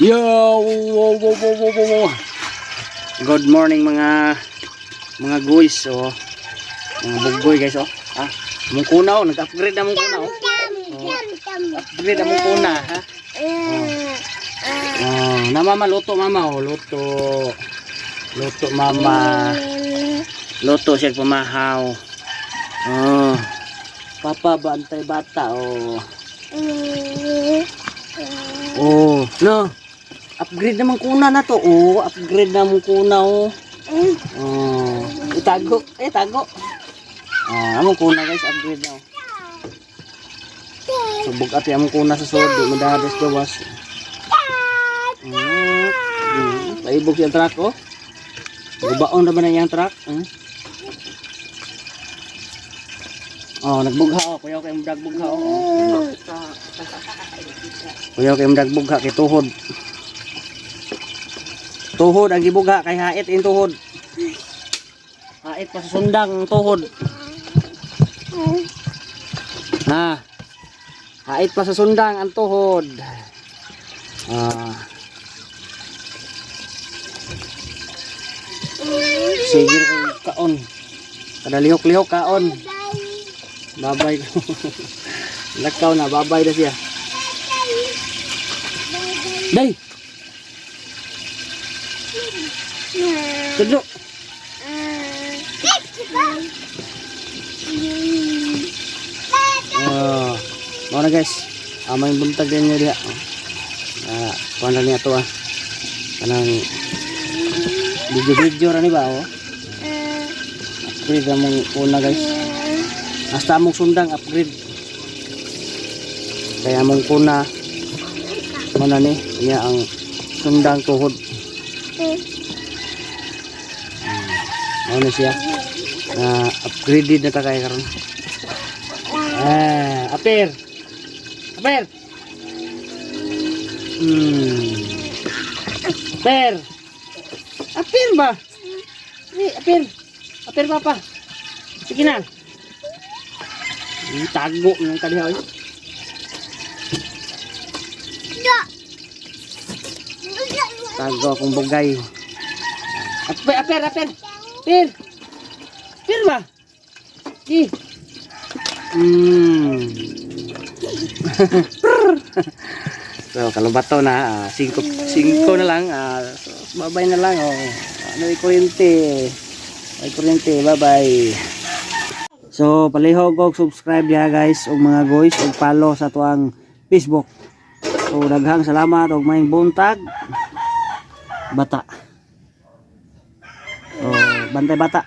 Yo! Wo. Good morning, mga guys, oh. Mga buggoy, guys, oh. Ah, mong kuna, oh, nag-upgrade na mong kuna, oh. Upgrade na mong kuna, ha. Oh, na mama luto, mama, oh, luto. Luto, mama. Luto siya pamahaw. Oh. Papa bantay bata, oh. Oh, no. Upgrade naman kuna na to. Oh, upgrade na mong kuna, oh. Oh, itago, eh tago. Ah, among kuna, guys, upgrade na, oh. So bug-at among kuna sa sulod, di madahas gawas. Paibog yung truck, oh. Gubaon na ba na iyang truck? Oh, nagbugha, oh. Kuya kay dagbugha, oh. Kuya kay dagbugha kay tuhod. Tuhod ang gibugha kay hait in tuhod. Hait pa sa sundang ang tuhod. Ha. Hait pa sa sundang ang tuhod. Ah. Sige kaon. Kada lihok-lihok kaon. Babay. Lakaw na, babay na siya. Day. Tudlo. Oh, mao na, guys. Ah, may buntag din niya diha. Ah, kuan lang niya to, ah. Kanang video-video ra ni ba, oh. Upgrade among una, guys. Hasta among sundang upgrade. Kaya among kuna mo na ni niya ang sundang tuhod. Mao na siya. Na upgraded na ta kay karon. Ah, apir. Apir. Apir. Apir ba? Di, apir. Apir, papa. Sige na. Tago ng kadiha oy. Tago akong bugay. Apir, apir, apir. Apir. Apir ba? Di. So, kalubato na. Singko, singko na lang. So, bye-bye na lang. Oh. Ano, ay kuryente. Ay kuryente. Bye-bye. So, palihog og subscribe diha, guys, og mga guys og follow sa tuang Facebook. So, daghang salamat og maayong buntag. Bata. So, bantay bata.